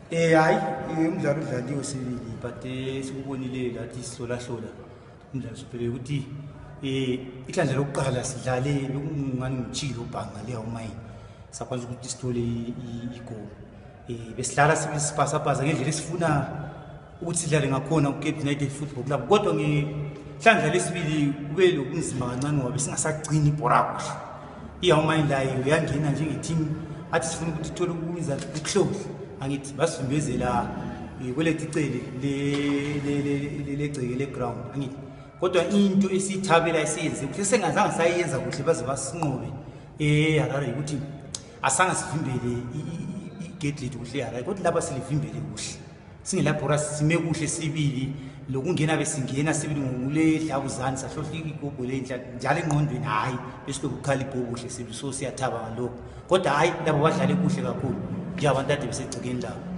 hayi umdlalo udlaliwe sibili but sikubonile lathi sihlolahlola umdlalo siphele ukuthi ihlandla lokuqala sidlale bekungani ngitshilo ubhanga leya umayini sakwazi ukuthi sithole igoli besidlala sibili sipasa ngendlela esifuna ukuthi sidlale ngakhona ku-Cape United Football Club kodwa ngehlandla lesibili kube lokunzima kancane ngoba besingasagcini ibhora kuhle iyawumayini layo yangena njengeteam athi sifuna ukuthi ithole ukubiza ukuhlohla angithi basivimbezela kwelethe icele legceke leground angithi kodwa into esithabela esiyenze kuhle sengazange sayenza kuhle baze basinqobe Harare ukuthi asanga sivimbele igate lethu kuhle Harare kodwa lapha silivimbele kuhle singelabhora sime kuhle sibili lokungena besingena sibili ngule dlabuzani sahlohla igobho lenhla njalo engqondweni hayi bese ukukhala ibhobo kuhle sibili so siyathaba ngalokho kodwa hayi labo badlale kuhle kakhulu nje abantu ade besegcikeni lapho